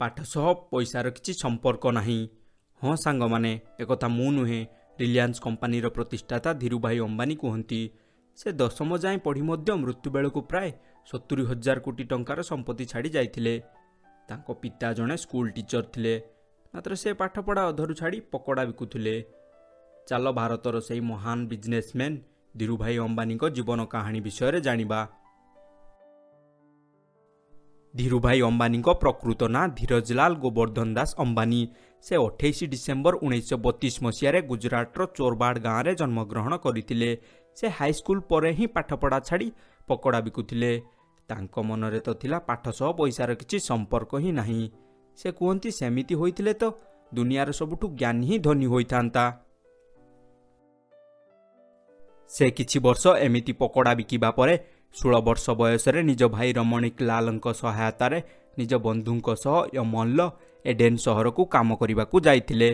ପାଠ ସହ ପଇସାର କିଛି ସମ୍ପର୍କ ନାହିଁ। ହଁ ସାଙ୍ଗମାନେ, ଏକଥା ମୁଁ ନୁହେଁ, ରିଲାଏନ୍ସ କମ୍ପାନୀର ପ୍ରତିଷ୍ଠାତା ଧୀରୁଭାଇ ଅମ୍ବାନୀ କୁହନ୍ତି। ସେ 10ମ ଯାଏଁ ପଢ଼ି ମଧ୍ୟ ମୃତ୍ୟୁ ବେଳକୁ ପ୍ରାୟ 70,000 କୋଟି ଟଙ୍କାର ସମ୍ପତ୍ତି ଛାଡ଼ି ଯାଇଥିଲେ। ତାଙ୍କ ପିତା ଜଣେ ସ୍କୁଲ ଟିଚର ଥିଲେ, ମାତ୍ର ସେ ପାଠପଢ଼ା ଅଧାରୁ ଛାଡ଼ି ପକୋଡ଼ା ବିକୁଥିଲେ। ଚାଲ, ଭାରତର ସେହି ମହାନ ବିଜନେସମ୍ୟାନ୍ ଧୀରୁଭାଇ ଅମ୍ବାନୀଙ୍କ ଜୀବନ କାହାଣୀ ବିଷୟରେ ଜାଣିବା। ଧୀରୁଭାଇ ଅମ୍ବାନୀଙ୍କ ପ୍ରକୃତ ନାଁ ଧୀରଜଲାଲ ଗୋବର୍ଦ୍ଧନ ଦାସ ଅମ୍ବାନୀ। ସେ 28 ଡିସେମ୍ବର 1932 ମସିହାରେ ଗୁଜରାଟର ଚୋରବାଡ଼ ଗାଁରେ ଜନ୍ମଗ୍ରହଣ କରିଥିଲେ। ସେ ହାଇସ୍କୁଲ ପରେ ହିଁ ପାଠପଢ଼ା ଛାଡ଼ି ପକୋଡ଼ା ବିକୁଥିଲେ। ତାଙ୍କ ମନରେ ତ ଥିଲା ପାଠ ସହ ପଇସାର କିଛି ସମ୍ପର୍କ ହିଁ ନାହିଁ। ସେ କୁହନ୍ତି, ସେମିତି ହୋଇଥିଲେ ତ ଦୁନିଆର ସବୁଠୁ ଜ୍ଞାନୀ ହିଁ ଧନୀ ହୋଇଥାନ୍ତା। ସେ କିଛି ବର୍ଷ ଏମିତି ପକୋଡ଼ା ବିକିବା ପରେ 16 ବର୍ଷ ବୟସରେ ନିଜ ଭାଇ ରମଣିକ ଲାଲଙ୍କ ସହାୟତାରେ ନିଜ ବନ୍ଧୁଙ୍କ ସହ ୟମନର ଏଡେନ୍ ସହରକୁ କାମ କରିବାକୁ ଯାଇଥିଲେ।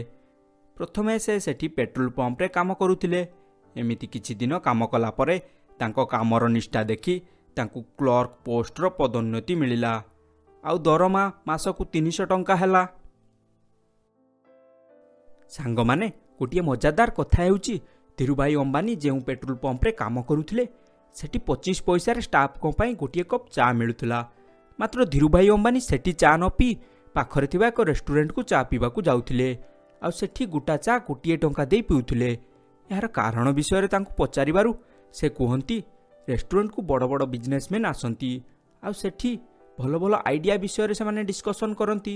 ପ୍ରଥମେ ସେ ସେଠି ପେଟ୍ରୋଲ ପମ୍ପରେ କାମ କରୁଥିଲେ। ଏମିତି କିଛି ଦିନ କାମ କଲା ପରେ ତାଙ୍କ କାମର ନିଷ୍ଠା ଦେଖି ତାଙ୍କୁ କ୍ଲର୍କ ପୋଷ୍ଟର ପଦୋନ୍ନତି ମିଳିଲା ଆଉ ଦରମା ମାସକୁ 300 ଟଙ୍କା ହେଲା। ସାଙ୍ଗମାନେ, ଗୋଟିଏ ମଜାଦାର କଥା ହେଉଛି, ଧୀରୁଭାଇ ଅମ୍ବାନୀ ଯେଉଁ ପେଟ୍ରୋଲ ପମ୍ପରେ କାମ କରୁଥିଲେ, ସେଠି 25 ପଇସାରେ ଷ୍ଟାଫଙ୍କ ପାଇଁ ଗୋଟିଏ କପ୍ ଚା ମିଳୁଥିଲା। ମାତ୍ର ଧୀରୁଭାଇ ଅମ୍ବାନୀ ସେଠି ଚା ନ ପିଇ ପାଖରେ ଥିବା ଏକ ରେଷ୍ଟୁରାଣ୍ଟକୁ ଚା ପିଇବାକୁ ଯାଉଥିଲେ ଆଉ ସେଠି ଗୋଟା ଚା 1 ଟଙ୍କା ଦେଇ ପିଉଥିଲେ। ଏହାର କାରଣ ବିଷୟରେ ତାଙ୍କୁ ପଚାରିବାରୁ ସେ କୁହନ୍ତି, ରେଷ୍ଟୁରାଣ୍ଟକୁ ବଡ଼ ବଡ଼ ବିଜନେସମ୍ୟାନ୍ ଆସନ୍ତି ଆଉ ସେଠି ଭଲ ଭଲ ଆଇଡ଼ିଆ ବିଷୟରେ ସେମାନେ ଡିସ୍କସନ୍ କରନ୍ତି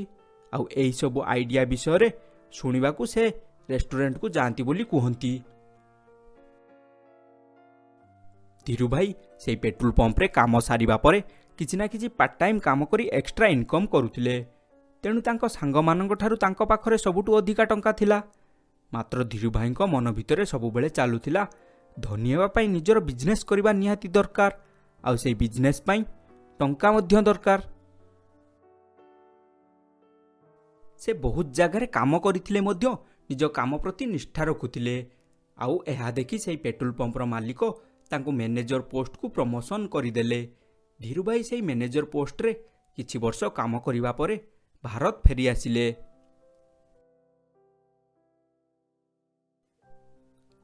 ଆଉ ଏହିସବୁ ଆଇଡ଼ିଆ ବିଷୟରେ ଶୁଣିବାକୁ ସେ ରେଷ୍ଟୁରାଣ୍ଟକୁ ଯାଆନ୍ତି ବୋଲି କୁହନ୍ତି। ଧୀରୁଭାଇ ସେଇ ପେଟ୍ରୋଲ ପମ୍ପରେ କାମ ସାରିବା ପରେ କିଛି ନା କିଛି ପାର୍ଟ ଟାଇମ୍ କାମ କରି ଏକ୍ସଟ୍ରା ଇନକମ୍ କରୁଥିଲେ। ତେଣୁ ତାଙ୍କ ସାଙ୍ଗମାନଙ୍କ ଠାରୁ ତାଙ୍କ ପାଖରେ ସବୁଠୁ ଅଧିକା ଟଙ୍କା ଥିଲା। ମାତ୍ର ଧୀରୁଭାଇଙ୍କ ମନ ଭିତରେ ସବୁବେଳେ ଚାଲୁଥିଲା, ଧନୀ ହେବା ପାଇଁ ନିଜର ବିଜନେସ୍ କରିବା ନିହାତି ଦରକାର ଆଉ ସେଇ ବିଜନେସ୍ ପାଇଁ ଟଙ୍କା ମଧ୍ୟ ଦରକାର। ସେ ବହୁତ ଜାଗାରେ କାମ କରିଥିଲେ ମଧ୍ୟ ନିଜ କାମ ପ୍ରତି ନିଷ୍ଠା ରଖୁଥିଲେ। ଆଉ ଏହା ଦେଖି ସେଇ ପେଟ୍ରୋଲ ପମ୍ପର ମାଲିକ ତାଙ୍କୁ ମ୍ୟାନେଜର ପୋଷ୍ଟକୁ ପ୍ରମୋସନ୍ କରିଦେଲେ। ଧୀରୁଭାଇ ସେଇ ମ୍ୟାନେଜର ପୋଷ୍ଟରେ କିଛି ବର୍ଷ କାମ କରିବା ପରେ ଭାରତ ଫେରିଆସିଲେ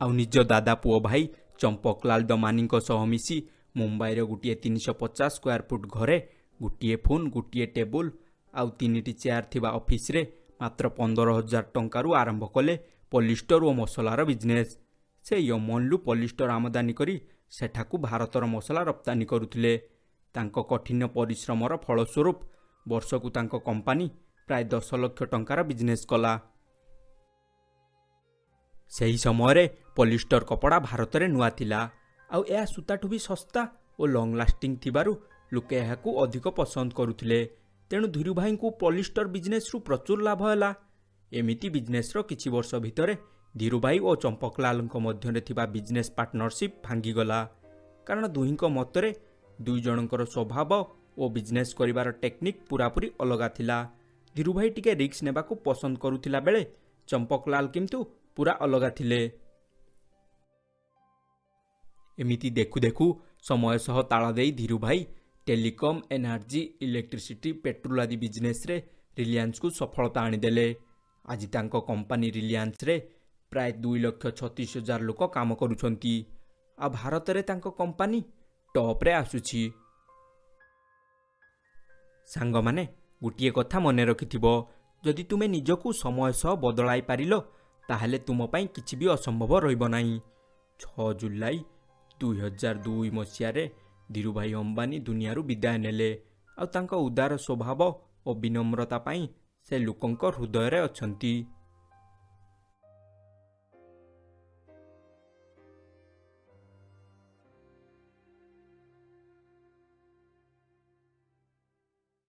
ଆଉ ନିଜ ଦାଦା ପୁଅ ଭାଇ ଚମ୍ପକଲାଲ ଦମାନୀଙ୍କ ସହ ମିଶି ମୁମ୍ବାଇର ଗୋଟିଏ 350 ସ୍କୋୟାର ଫୁଟ ଘରେ ଗୋଟିଏ ଫୋନ୍, ଗୋଟିଏ ଟେବୁଲ ଆଉ ତିନିଟି ଚେୟାର ଥିବା ଅଫିସରେ ମାତ୍ର 15,000 ଟଙ୍କାରୁ ଆରମ୍ଭ କଲେ ପଲିଷ୍ଟର ଓ ମସଲାର ବିଜନେସ୍। ସେ ୟମନରୁ ପଲିଷ୍ଟର ଆମଦାନୀ କରି ସେଠାକୁ ଭାରତର ମସଲା ରପ୍ତାନୀ କରୁଥିଲେ। ତାଙ୍କ କଠିନ ପରିଶ୍ରମର ଫଳସ୍ୱରୂପ ବର୍ଷକୁ ତାଙ୍କ କମ୍ପାନୀ ପ୍ରାୟ 10 ଲକ୍ଷ ଟଙ୍କାର ବିଜନେସ୍ କଲା। ସେହି ସମୟରେ ପଲିଷ୍ଟର କପଡ଼ା ଭାରତରେ ନୂଆ ଥିଲା ଆଉ ଏହା ସୂତାଠୁ ବି ଶସ୍ତା ଓ ଲଙ୍ଗ୍ ଲାଷ୍ଟିଂ ଥିବାରୁ ଲୋକେ ଏହାକୁ ଅଧିକ ପସନ୍ଦ କରୁଥିଲେ। ତେଣୁ ଧୀରୁଭାଇଙ୍କୁ ପଲିଷ୍ଟର ବିଜନେସ୍ରୁ ପ୍ରଚୁର ଲାଭ ହେଲା। ଏମିତି ବିଜନେସ୍ର କିଛି ବର୍ଷ ଭିତରେ ଧୀରୁଭାଇ ଓ ଚମ୍ପକଲାଲଙ୍କ ମଧ୍ୟରେ ଥିବା ବିଜନେସ୍ ପାର୍ଟନରସିପ୍ ଭାଙ୍ଗିଗଲା, କାରଣ ଦୁହିଁଙ୍କ ମତରେ ଦୁଇ ଜଣଙ୍କର ସ୍ୱଭାବ ଓ ବିଜନେସ୍ କରିବାର ଟେକ୍ନିକ୍ ପୂରାପୂରି ଅଲଗା ଥିଲା। ଧୀରୁଭାଇ ଟିକେ ରିସ୍କ ନେବାକୁ ପସନ୍ଦ କରୁଥିଲା ବେଳେ ଚମ୍ପକଲାଲ କିନ୍ତୁ ପୁରା ଅଲଗା ଥିଲେ। ଏମିତି ଦେଖୁ ଦେଖୁ ସମୟ ସହ ତାଳ ଦେଇ Dhirubhai telecom, energy, electricity, petrol ଆଦି ବିଜନେସ୍ରେ ରିଲାଏନ୍ସକୁ ସଫଳତା ଆଣିଦେଲେ। ଆଜି ତାଙ୍କ କମ୍ପାନୀ ରିଲାଏନ୍ସରେ ପ୍ରାୟ 2,36,000 ଲୋକ କାମ କରୁଛନ୍ତି ଆଉ ଭାରତରେ ତାଙ୍କ କମ୍ପାନୀ ଟପ୍ରେ ଆସୁଛି। ସାଙ୍ଗମାନେ, ଗୋଟିଏ କଥା ମନେ ରଖିଥିବ, ଯଦି ତୁମେ ନିଜକୁ ସମୟ ସହ ବଦଳାଇ ପାରିଲ, ତାହେଲେ ତୁମ ପାଇଁ କିଛି ବି ଅସମ୍ଭବ ରହିବ ନାହିଁ। 6 ଜୁଲାଇ 2002 ମସିହାରେ ଧୀରୁଭାଇ ଅମ୍ବାନୀ ଦୁନିଆରୁ ବିଦାୟ ନେଲେ ଆଉ ତାଙ୍କ ଉଦାର ସ୍ୱଭାବ ଓ ବିନମ୍ରତା ପାଇଁ ସେ ଲୋକଙ୍କ ହୃଦୟରେ ଅଛନ୍ତି।